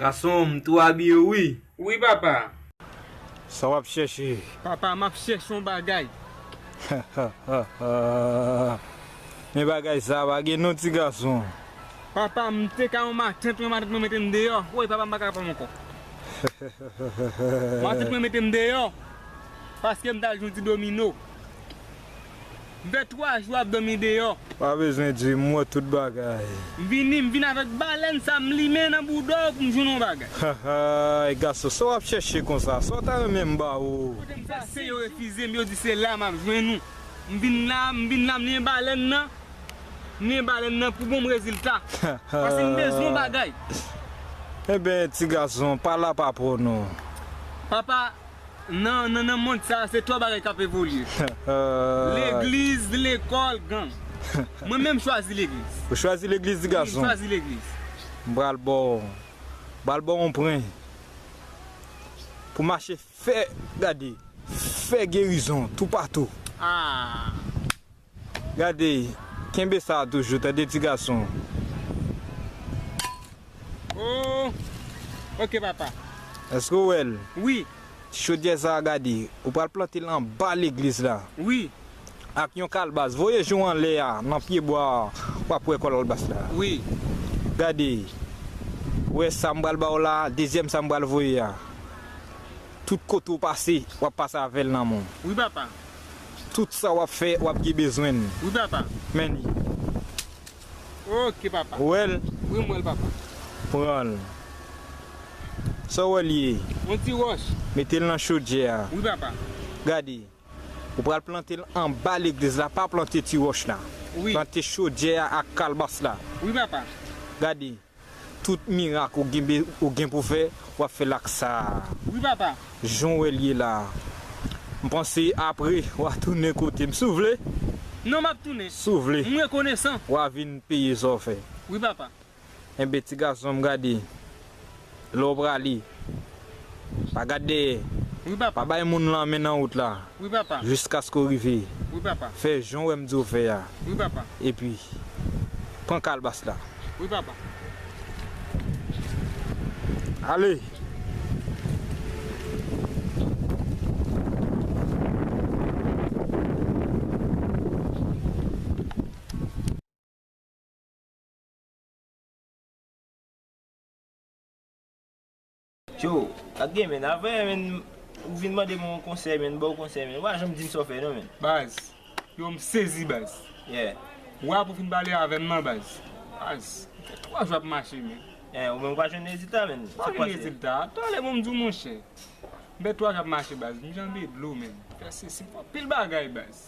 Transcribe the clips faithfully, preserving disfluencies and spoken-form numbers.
Gason, m tou abiye wi. Wi, papa. Sa w ap chèche? Papa, m ap chèche yon bagay. Men bagay sa a pa gen non, ti gason. Papa, m te ka yon matant, yon matant mwen mete m deyò. Woy, papa, m pa kapab ankò. Matant mwen mete m deyò. Paske m t al jwe yon ti domino. M fè twa jou ap dòmi deyò. Pa bezwen di m, m wè tout bagay. M vini, m vin avèk balèn sa, m limen nan bouda w pou m jwenn yon bagay. Haha, gason, sa w ap chèche konsa? Sa w ta renmen m ba ou? Kote m pase, yo refize m, yo di se la m ap jwenn ou. M vin la, m vin la, m limen balèn nan. M limen balèn nan pou bon rezilta. Paske m bezwen yon bagay. Enben, ti gason, pa la pa pou non. Papa, Nan, nan, nan mond sa a, se twa bagay k ap evolye. Legliz, lekòl, gang. Mwen menm, m chwazi legliz. Ou chwazi legliz, ti gason? Wi, m chwazi legliz. M pral ba w, m pral ba w yon pwen pou mache fè, gade, fè gerizon toupatou. Ah. Gade, kenbe sa toujou, tande, ti gason. Oh, ok, papa. Èske w wè l? Wi. Ti chodyè sa a, gade, ou pral plante l anba legliz la. Wi. Ak yon kalbas. Voye je w anlè a, nan pyebwa a, w ap wè kalbas la. Wi. Gade, ou wè sa m pral ba w la, dezyèm sa m pral voye a. Tout kote w pase, w ap pase avè l nan men w. Wi, papa. Tout sa w ap fè, w ap gen bezwen l. Wi, papa. Men li. Ok, papa. Ou wè l? Wi, m wè l, papa. Pran l. Sa w wè l ye? Yon ti wòch. Mete l nan chodyè a. Wi, papa. Gade. Ou pral plante l anba legliz la, pa plante ti wòch la. Wi. Plante chodyè a ak kalbas la. Wi, papa. Gade. Tout mirak ou gen be-, ou gen pou fè, w ap fè l ak sa a. Wi, papa. Jan w wè l ye la a. M panse apre, w a tounen kote m. Si w vle. Non, m ap tounen. Si w vle. M rekonesan. W a vin peye sa w fè. Wi, papa. Enben, ti gason m, gade. Lè w prale, pa gad dèyè. Wi, papa. Pa bay moun lanmen nan wout la. Wi, papa. Jiskaske w rive. Wi, papa. Fè jan w wè m di w fè a. Wi, papa. Epi, pran kalbas la. Wi, papa. Ale! Yo, ak gen, men, avè, men, ou vin mande m yon konsèy, men, m ba w konsèy, men, ou pa janm di m sa w fè, non, men. Baz, yo, m sezi, baz. Yeah. Wa pou fin pale avè m nan, baz. Baz, m fè twa jou ap mache, men. Eh, ou menm ou pa jwenn rezilta, men. Pa jwenn rezilta. Talè, bon, m di w, monchè. M fè twa jou ap mache, baz. M janbe dlo, men. Fè sesi, m fè anpil bagay, baz.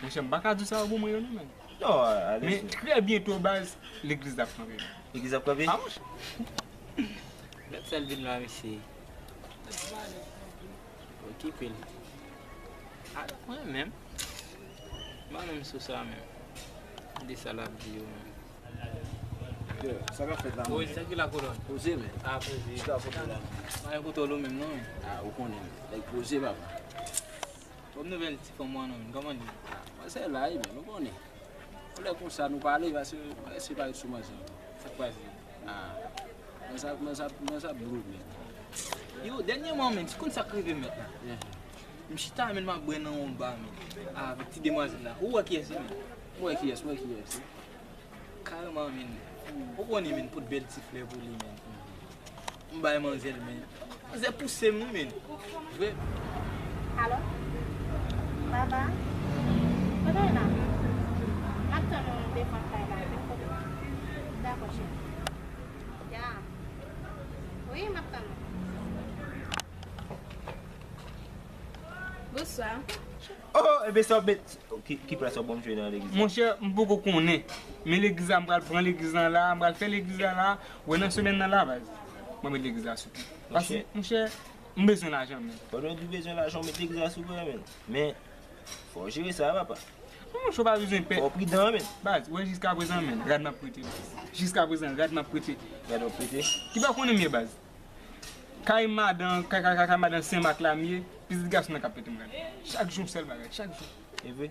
Monchè, m pa ka di w sa yo pou mwen yo non, men. Non, ale sou. Men trè byento, baz, legliz la ap kanpe. Legliz ap kanpe? A, monchè. Gad sa l vin la, mesye. Okipe l. A, mwen menm. Mwen menm sou sa menm. Gade sa l ap di yo menm. Yo, sa k ap fèt la, monchè? Sa ki la, kolòn? Poze, men. A, poze. Chita kote la. Mwen kote w menm non, men. A, ou konnen, men. Nèg poze, papa. Bon nouvèl ti fanm ou an non, men kòman li ye? Mwen se la, men nou konnen. Yon lè konsa nou pale, paske mwen se pa sou manzè. Sa k pase? Ah. Mwen sa, mwen sa, mwen sa blou, men. Yo, dènyèman, men, ti konn sa k rive m mèt la. Yeah. M chita, men, m ap bwè nan yon ba, men. Avèk ti demwazèl la. Ou wè kiyès li, men? Mwen wè kiyès, mwen wè kiyès. Kareman, men. Ou konnen, men, pot bèl ti flè pou li, men. M bay manzè l, men. Manzè pouse m, wi, men. Vre. Alo? Baba? Kote w ye la? M ap tann ou devan kay la, men kote w ye? Dakò, cheri. Ya. Wi, m ap tann ou. Bonswa. Oh, enben sa w ap met ki, ki plas w ap ban m jwe nan legliz la? Monchè, m poko konnen. Men legliz la, m pral pran legliz lan la, m pral fè legliz la la. Wè nan semèn nan la, baz. Mwen met legliz la sou pye. Paske, monchè, m bezwen lajan, men. Pandan w di w bezwen lajan, w met legliz la sou pye, men. Men, fò w jere sa, papa. Non, monchè, w pa bezwen pè. Fò w pridan, men. Baz, wè jiskaprezan, men, rad m ap prete. Jiskaprezan, rad m ap prete. Rad w ap prete? Ki pa konnen m ye, baz. Kay madan, kay, kay, kay, kay madan Senmak la m ye, pitit gason nan k ap pete m gade. Chak jou yon sèl bagay, chak jou. E vre?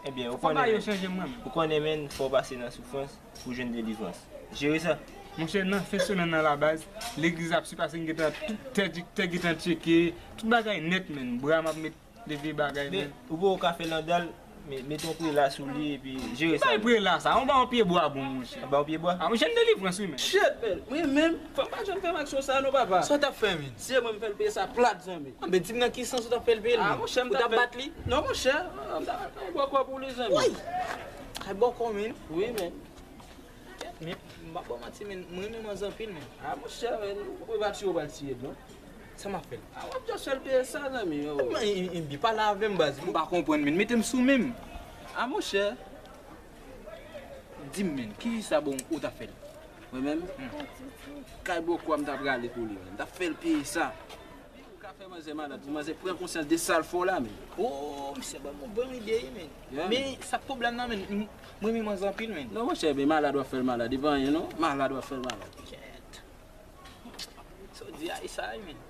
Ebyen, ou konnen, men, ou konnen, men, fò w pase nan soufrans pou jwenn delivrans. Jere sa. Monchè, nan fen semèn nan la baz, legliz ap sipase, m gentan tout tè, tè gentan tcheke, tout bagay nèt, menn. Bra m ap met leve bagay, menn. Ou poko ka fè landal, met yon prela sou li epi jere sa. Bay prela sa, yon ba yon pye bwa bon, monchè. Ba yon pye bwa? A, monchè, m delivrans, wi, menn. Shit, menn. Mwen menm, fò m pa janm fè m aksyon sa non, papa. Sa w t ap fè, menn? Se mwen m fè l peye sa plat, zanmi. A, men di m nan ki sans ou t ap fè l peye l, menn? A, monchè, m t ap bat li? Non, monchè, m t ap fè yon bòkò pou li, zanmi. Woy! Ay, bòkò, menn. Wi, menn. Kèt, men, m pa ba w manti, men, mwen renmen manzè anpil, men. A, monchè, men, ou pa tiye, ou pral tiye l, non. Sa m ap fè l? A, w ap just fè l peye sa, zanmi, yo. Men, men, men, pale avè m, baz. M pa konprann, men, mete m sou men m. A, monchè. Di m, men, kisa bon ou t ap fè l? Mwen menm? Hmm. Kay bòkò a m t ap rale pou li, men. M t ap fè l peye sa. Ou ka fè manzè malad, pou manzè pran konsyans de sa l fè w la, men. O, misye ban m yon bon ide, wi, men. Yeah. Men, sa k pwoblèm nan, men, m, mwen renmen manzè anpil, men. Non, monchè, men malad w ap fè l malad, e pa anyen, non. Malad w ap fè l malad. Kèt. Sa w di a, e sa, wi, men.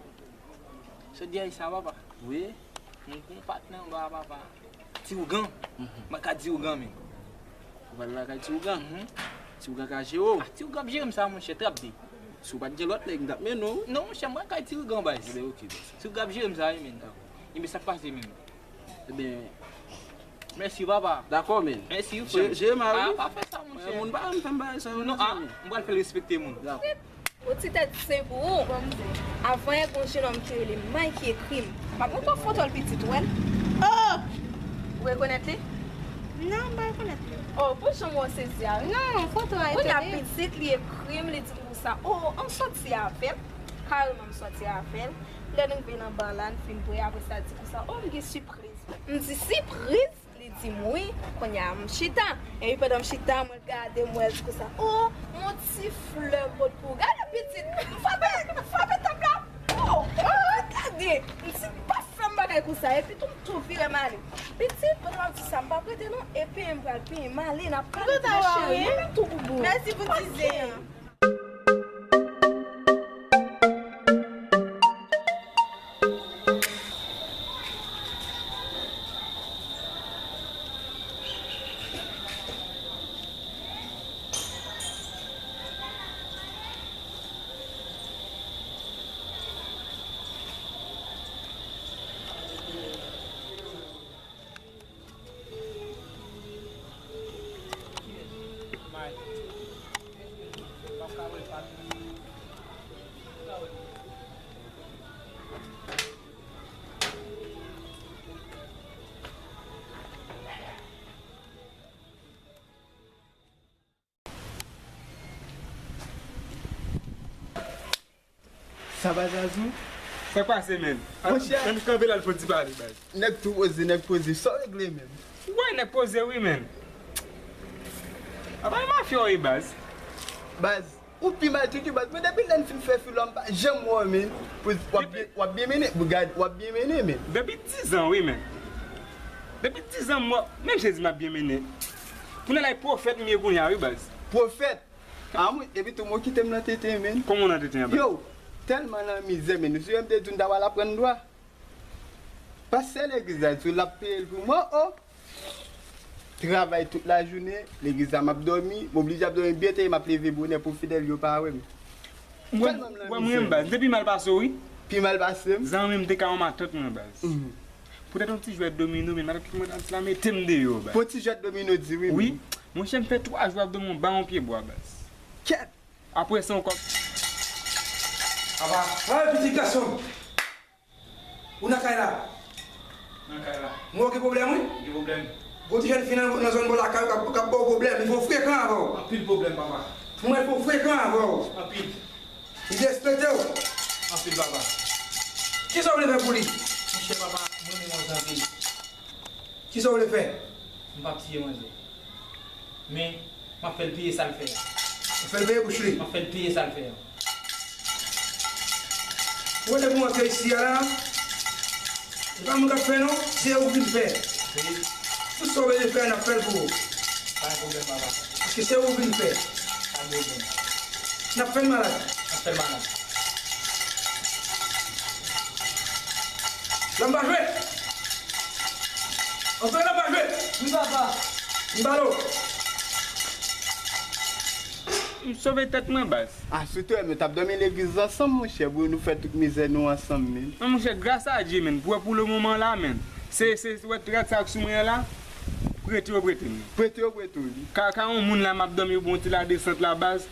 Sa w di a, e sa, papa. Wi. Mwen gon patnè anba a, papa. Ti ougan. Mhm. Mwen ka di ougan, men. Ou pral lakay ti ougan? Mhm. Ti ougan ka jere w. Ah, ti ougan ap jere m sa, monchè, trap de. Si w pa t gen lòt nèg, m t ap mennen w. Non, monchè, mwen kay ti ougan, baz. Ebyen, oke, baz. Ti ougan ap jere m sa, wi, men. Dakò. Ebyen, sa k pase menm? Ebyen, mèsi, papa. Dakò, men. Mèsi, wi, frè. Je, je, mari. Ah, pa fè sa, monchè. Moun pa janm fè m bagay sa, non, ah, mezanmi. M pral fè l respekte moun. Dakò. Yon ti tèt sen pou ou. Avan yè, gon jenòm ki rele Mike ki ekri m. M ap montre w foto l, pitit, ou wè l? Oh! Ou rekonèt li? Non, m pa rekonèt li. Oh, pou jan m wè w sezi a, wi. Non, foto a etone. Kounye a pitit, li ekri m, li di m konsa, oh, ann sòti avè l. Kareman, m sòti avè l. Lè n rive nan ba la, n fin bwè, apre sa, l di konsa, oh, m gen sipriz. M di, sipriz? Li di m wi, kounye a m chita. Epi pandan m chita, mwen gade, m wè l di konsa, oh, yon ti flè m pot pou ou. Gade pitit, m frape, m frape tab la. Oh, oh, gade. M di, pa fè m bagay konsa. Epi tou, m tou vire m ale. Pitit, pandan m ap di sa, m p ap rete non. Epi m pral peye m ale, n ap pale, cheri. Mwen menm tou boubou. Mèsi pou ti zen an. Sa pa Zazou? Sa k pase, menn? Monchè. Ann kanpe la, l fò di pale, baz. Nèg tou poze, nèg poze. Sa w regle, menn? Ou wè nèg poze, wi, menn. A pa mafya w ye, baz. Baz, ou pi mal toujou, baz. Mwen, depi lè n fin fè filò, m pa janm wè w, menn. W ap byen, w ap byen mennen. Gad, w ap byen mennen, menn. Depi dizan, wi, menn. Depi dizan, m wè, menm Jezi m ap byen mennen. Kounye a la, e pwofèt m ye kounye a, wi, baz. Pwofèt? A mwen, epi tou m kite m nan tete, menn. Kòman w nan tete an, baz? Yo, tèlman nan mizè, menn. Ou si m te di w m ta pral aprann dwa? Pastè legliz la di w l ap peye l pou mwen, o! Travay tout lajounen, legliz la m ap dòmi, m oblije ap dòmi byen tè, m ap leve bonè pou fidèl yo pa wè m. Tèlman m nan mizè. Mwen, mwen, baz, m te pi mal pase w, wi. Pi mal pase m? Zanmi m te ka yon matant mwen, baz. Mhm. Poutèt yon ti jwèt domino, men matant mwen ta di la mete m deyò, baz. Pou ti jwèt domino di wi, wi. Monchè, m fè twa jou ap dòmi anba yon pye bwa, baz. Kèt! Apre sa, yon kòb. Papa, ah, pitit gason. Ou nan kay la? Nan kay la. Mwen gen pwoblèm, wi. Gen pwoblèm. Gon ti jèn fi nan, nan zòn bò lakay ou k ap, k ap ba w pwoblèm. Li fè w frekan avè w. Anpil pwoblèm, papa. Mwen fè w frekan avè w. Anpil. Li derespekte w. Anpil, papa. Kisa w vle fè pou li? Monchè, papa, mwen renmen manzè anpil. Kisa w vle fè? M p ap tiye manzè. Men, m ap fè l peye sa l fè a. Ou fè l peye bouch li? M ap fè l peye sa l fè a. Ou wè depi w antre isi a la, e pa mwen k ap fè non, se ou k vin fè. Wi. Tout sa w bezwen fè, n ap fè l pou ou. Pa gen pwoblèm, papa. Paske se ou k vin fè. Pa gen pwoblèm. N ap fè l malad. N ap fè l malad. Lanm pa jwe. Antre, lanm pa jwe. Wi, papa. M balo. M sove tèt mwen, baz. A, si w te wè, nou t ap dòmi legliz ansanm, monchè, bro, nou fè tout mizè nou ansanm, menn. Non, monchè, gras a Dye, menn. Pou, pou le moman la, menn. Se, se, se, wè, rad sa k sou mwen an la, prete yo prete m. Prete yo prete w li. Ka, ka yon moun la, m ap dòmi, bon, ti la desant la, baz.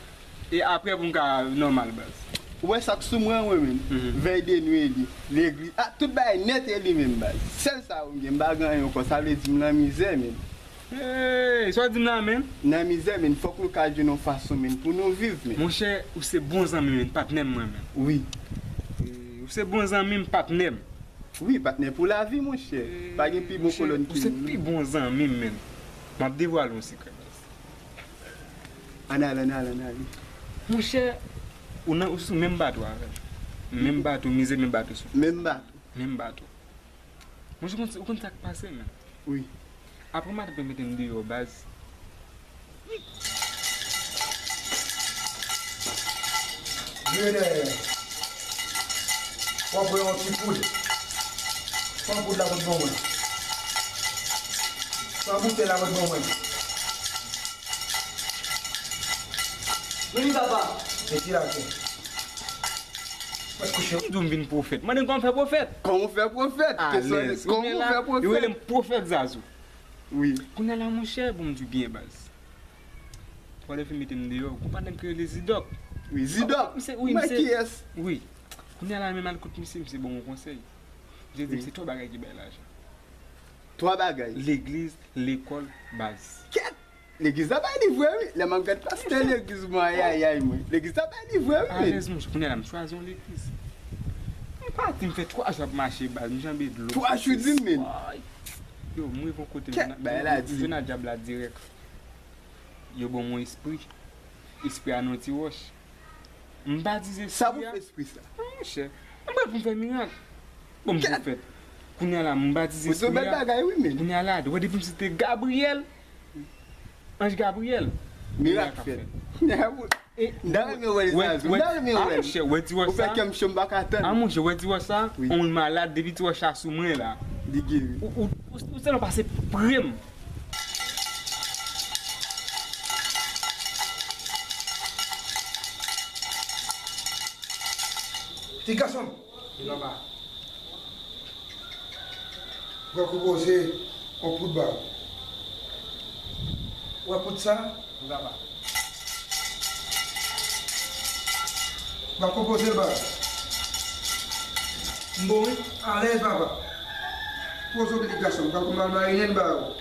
E apre pou m ka nòmal, baz. Ou wè sa k sou mwen, wi, menn. Mhm. Vèy de nwi e li. Legliz. A, tout bagay nèt e li menm, baz. Sèl sa ou gen, m pa gen anyen ankò. Sa vle di m nan mizè, menn. Hey, sa w di m la, menn? Nan mizè, menn. Fòk nou ka jwenn yon fason, menn, pou nou viv, menn. Monchè, ou se bon zanmi m, menn, patnè m mwen, menn. Wi. Eh, ou se bon zanmi m, patnè m. Wi, patnè pou lavi, monchè. Pa gen pi bon kolòn ki ou. Ou se pi bon zanmi m, menn. M ap devwale yon sekrè, baz. Ann ale, ann ale, ann ale. Monchè, ou nan, ou sou menm bato avè m. Menm bato, mizè, menm bato sou. Menm bato. Menm bato. Monchè, ou konn, ou konn sa k pase, menn? Wi. Apre maten, mete m deyò, baz. Vire dèyè. W ap wè yon ti poud. Pran poud la pou bon mwen. Pran boutèy la pou bon mwen. Vini, papa. Mete la atè. Mwen kouche. M di w m vin pwofèt. Mande m kòman m fè pwofèt. Kòman w fè pwofèt? Alèz. Kòman w fè pwofèt? Yo rele m pwofèt Zazou. Wi. Kounye a la, monchè, bon, m di w byen, baz. Twa de fi mete m deyò. Gon patnè m ki rele Zidòk. Wi, Zidòk. Misye, wi, misye. Mwen kiyès? Wi. Kounye a la, menm al kote misye, misye ban m yon konsèy. Misye di m se twa bagay ki bay lajan. Twa bagay? Legliz, lekòl, baz. Kèt! Legliz la bay li vre, wi. Lè m ap gad pastè legliz mwen, ayayay, mwen. Legliz la bay li vre, wi, men. Alèz, monchè, kounye a la, m chwazi yon legliz. M pati, m fè twa jou ap mache, baz, m janbe dlo. Twa jou, di m, men. Yo, m rive yon kote, m jwenn a dyab la dirèk. Yo ban m yon espri. Espri a nan yon ti wòch. M batize espri a. Sa pou fè espri sa? Monchè, m pral pou m fè mirak. Bon, m pwofèt. Kounye a la, m batize espri a. Ou se yon bèl bagay, wi, men. Kounye a la, wè depi m site Gabriyèl, anj Gabriyèl, mirak fèt. Kounye a la, m ta renmen wè li, Zazou. M ta renmen wè l. A, monchè, wè ti wòch sa. Ou fè kè m cho, m pa ka tann. A, monchè, wè ti wòch sa. Wi. On moun malad, depi ti wòch sa sou mwen la. Li geri. Ou, ou, ou, ou sèlman pase pre m. Ti gason m. Wi, papa. Pran konpoze yon poud ba ou. Ou wè poud sa? Wi, papa. Pran konpoze l ba ou. M bon, wi. Alèz, papa. Poze w, pitit gason m. Pran konpoze l, marinen l ba ou.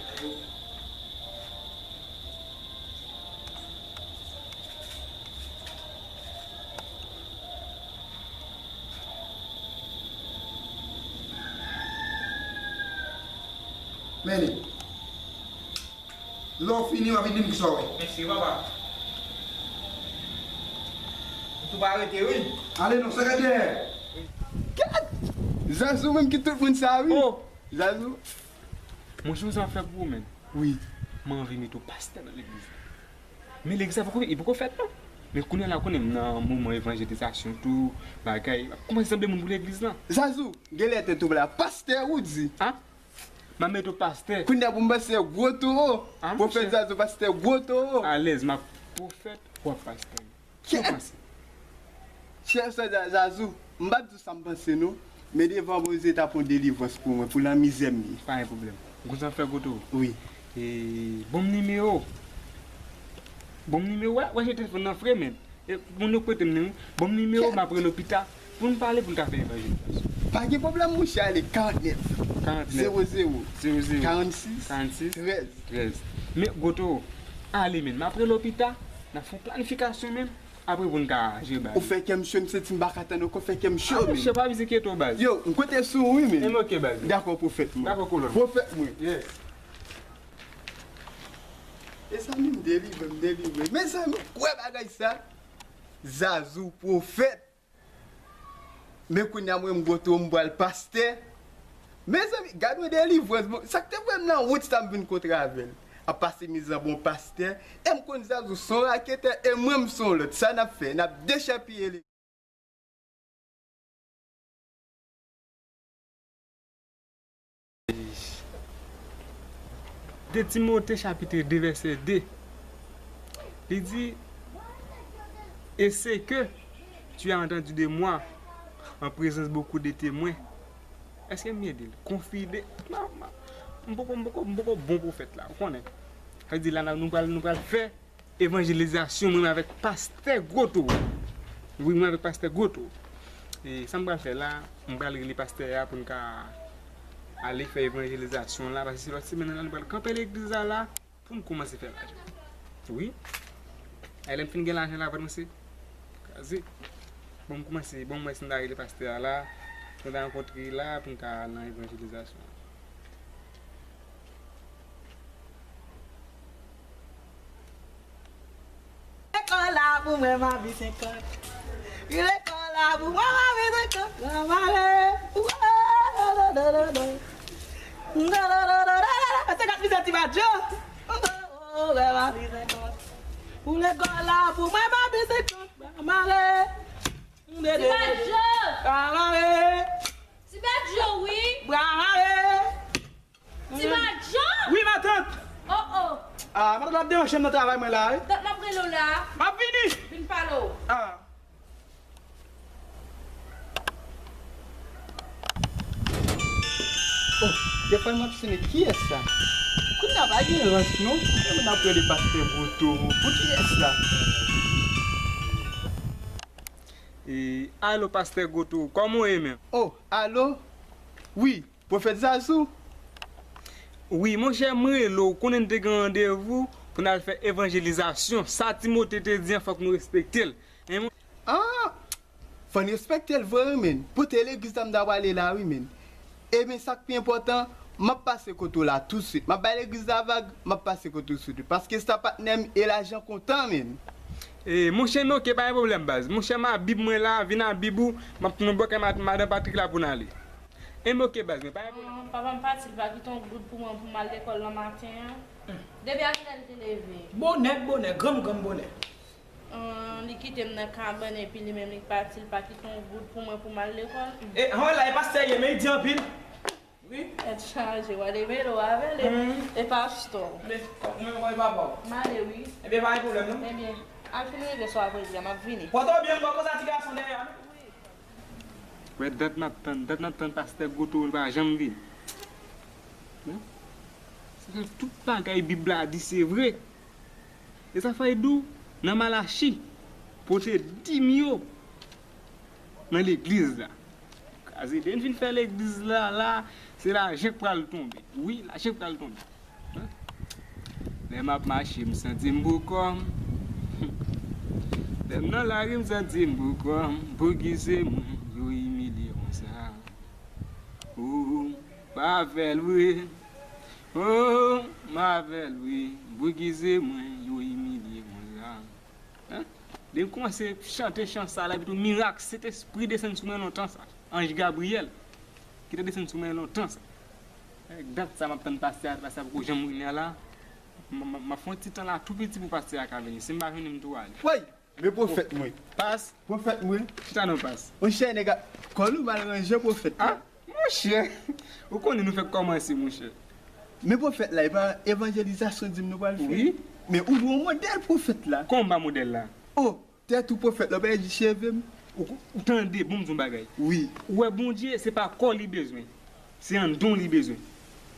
Men li. Lè w fini, w a vin di m kisa w wè. Mèsi, papa. M tou pa rete, wi. Ale non, sa gade dèyè. Gad! Zazou menm ki tout moun sa, wi. Oh! Zazou. Monchè, yon zafè pou ou, menn. Wi. Mwen anvi mete w pastè nan legliz la. Men legliz la poko, li poko fèt non. Men kounye a la, ou konnen m nan moman evanjelizasyon tou, bagay, m ap kòmanse sanble moun pou legliz lan. Zazou, genlè tèt ou la, pastè ou di? A? M ap mete w pastè. Kounye a pou m panse gwo towo. A, monchè. Pwofèt Zazou, pastè gwo towo. Alèz, m ap pwofèt, w ap pastè. Kèt! Chèf sòlda Zazou, m p ap di w sa m panse non, men devan Bondye t ap yon delivrans pou mwen, pou lanmizè m ye. Pa gen pwoblèm. Ou konn sa m fè, Goto? Wi. E, ban m nimewo w. Ban m nimewo w, wè, wè jan telefòn nan fre, men. E, moun yo prete m li, wi. Ban m nimewo w, m ap rele w pita. Pou n pale, pou n ka fè evanjelizasyon. Pa gen pwoblèm, monchè, ale, karantnèf. Karantnèf. Zewo zewo. Zewo zewo. Karannsis. Karannsis. Trèz. Trèz. Men, Goto, ale, men, m ap rele w pita, n ap fè yon planifikasyon, men. Apre pou n ka jere bagay. Ou fè kè m cho, m santi m pa ka tann ankò, fè kè m cho, men. A, monchè, pa bezwen enkyete w, baz. Yo, m konte sou ou, wi, men. Enben, ok, baz. Dakò, pwofèt mwen. Dakò, kolòn. Pwofèt mwen. Yes. Mezanmi, m delivre, m delivre. Mezanmi, kwè bagay sa. Zazou, pwofèt. Men kounye a mwen, m Goto, m pral pastè. Mezanmi, gad yon delivrans, bon, sa k te voye m nan wout sa, m vin kontre avè l. Ap pase mizè bon pastè, e m konn Zazou se yon raketè, e mwen m se yon lòt. Sa n ap fè? N ap dechapiye legliz. De Timote chapit de vèsè de, li di, Et ce que tu as entendu de moi en présence beaucoup de témoins, èske m ede l? Konfide. Non, non. M poko, m poko, m poko bon pwofèt la, ou konnen. Sa vle di la, nou pral, nou pral fè evanjelizasyon, mwen menm avèk pastè Gwoto. Wi, mwen avèk pastè Gwoto. E sa m pral fè la, m pral rele pastè a pou n ka ale fè evanjelizasyon la, paske se lòt semèn nan nou pral kanpe legliz la la. Pou m koumanse fè lajan. Wi. E lè m fin gen lajan la, pandan se kraze. Bon, m koumanse, bon, m wè si m ta rele pastè a la, pou m ta rankontre la, pou m ta al nan evanjelizasyon. Lekòl la pou mwen, m ap viv senkant. Lekòl la pou mwen, m ap viv senkant. Granmare. Senkant mizè ti badjo. Pou lekòl la pou mwen, m ap viv senkant. Granmare. Ti badjo. Granmare. Ti badjo, wi. Granmare. Ti badjo. Wi, matant. Oh, oh. Ah, matant ap deranje m nan travay mwen la, wi. Tant m ap rele w la. M ap vini. Vin pale w. Ah. Oh, telefòn m ap sonnen, kiyès sa? Kounye a pa gen rans non. Kounye a moun ap rele pastè Gwoto. Pou kiyès sa? E, alo, pastè Gwoto, kòman w ye menm? Oh, alo? Wi, pwofèt Zazou? Wi, monchè, m rele w, ou konnen n te gen randevou pou n al fè evanjelizasyon. Sa Timote te di an, fòk nou respekte l. Hein, mon- Ah! Fò n respekte l vre, wi, menn. Pote legliz la m ta prale la, wi, menn. E men sa k pi enpòtan, m ap pase kote w la tousuit. M ap bay legliz la vag, m ap pase kote w tousuit. Paske sa patnè m e lajan kontan, menn. E, monchè, men oke, pa gen pwoblèm, baz. Monchè, m a Bib mwen la, vin a Bib ou, m ap tounen bò kay ma-, madan Patrik la pou n ale. E men oke, baz, men pa gen pwoblèm. Ah, papa m pati, l pa kite yon goud pou mwen pou m al lekòl nan maten an. Depi alè l te leve. Bonè, bonè, granm, granm bonè. Ahn, li kite m nan kabann epi li menm li pati, li pa kite yon goud pou mwen pou m al lekòl. E, anwè la, e pastè ye, men li di anpil. Wi. Tèt chaje, w ale mele w avè l, e, e pastè w. Men, mwen, mwen, papa w. M ale, wi. Ebyen, pa gen pwoblèm, non. Ebyen, al fin regle sa w ap regle a, m ap vini. Pòte w byen, m ba w koze a ti gason dèyè a, non. Wi. Wè, dat m ap tann, dat m ap tann pastè Gwoto, li pa janm vini. Non? Se tout bagay Bib la di, se vre. E sa fè l di w nan Malachi, pote dim yo nan legliz la. Kraze, lè n fin fè legliz la, la, se lajan k pral tonbe. Wi, lajan k pral tonbe. Lè m ap mache, m santi m pou kò m. Lè m nan lari, m santi m pou kò m. Pouki se mwen yo imilye konsa? O, m avè l vre. O, m avè l vre. Pouki se mwen yo imilye konsa? Hein? Depi m kòmanse chante chan sa la, epi tou mirak Sentespri desann sou mwen lontan sa. Anj Gabriyèl ki te desann sou mwen lontan sa. Avèk dat sa m ap tann pastè a, pastè a poko janm vini a la. M, m, m ap fè yon ti tan la tou piti pou pastè a ka vini. Si m pa vini, m tou ale. Woy! Men pwofèt mwen. Pas. Pwofèt mwen. Chita non, pas. Monchè, nèg a, kòl ou mal ranje pwofèt la. Ah, monchè, ou konnen nou fèk kòmanse, monchè. Men pwofèt la, e pa evanjelizasyon dim nou pral fè? Wi. Men ou dwe yon modèl pwofèt la. Kòman m pa modèl la? Oh, tèt ou pwofèt la, ou pa wè jis cheve m? Ou, ou tande, bon, m di yon bagay. Wi. Ou wè Bondye, se pa kò li bezwen. Se yon don li bezwen.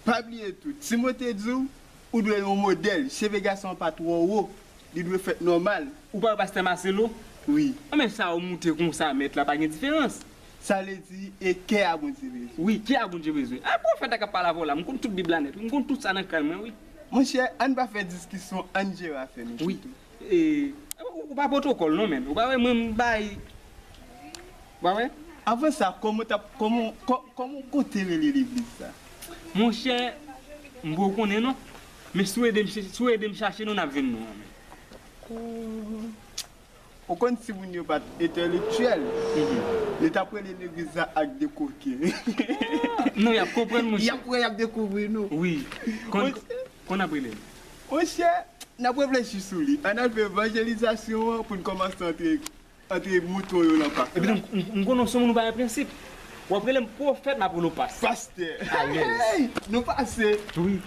Pa bliye tou, Timote di w, ou dwe yon modèl. Cheve gason an pa twò wo. Li dwe fèt nòmal. Ou pa wè pastè Marcelo? Wi. Anben sa ou moute konsa, mèt la, pa gen diferans. Sa vle di, e kè a Bondye bezwen. Wi, kè a Bondye bezwen. A, pwofèt la k ap pale avè w la, m konn tout Bib la nèt, wi. M konn tout sa nan kay mwen, wi. Monchè, ann pa fè diskisyon, ann jere afè nou. Wi. Sitou. E, ou, ou pa pwotokòl non, menn. Ou pa wè mwen m bay. Ou pa wè? Avan sa, kòman w t ap, kòman, kò-, kòman w konte rele legliz sa? Monchè, m poko konnen non. Men si w ede m ch-, si w ede m chache non, n ap jwenn non an, menn. Ou konn si moun yo pa t entèlektyèl, yo t ap rele legliz la ak de koken. Non, y ap konprann, monchè. Y ap wè, y ap dekouvri nou. Wi. Konn, konn ap rele l. Monchè, n ap reflechi sou li. Ann al fè evanjelizasyon an pou n kòmanse antre, antre mouton yo nan pak la. Epi tou, m, m, m konnen w se yon moun ou pa gen prensip. W ap rele m pwofèt, m ap rele w pas. Pastè. Alèz. Hey, nou pase. Wi.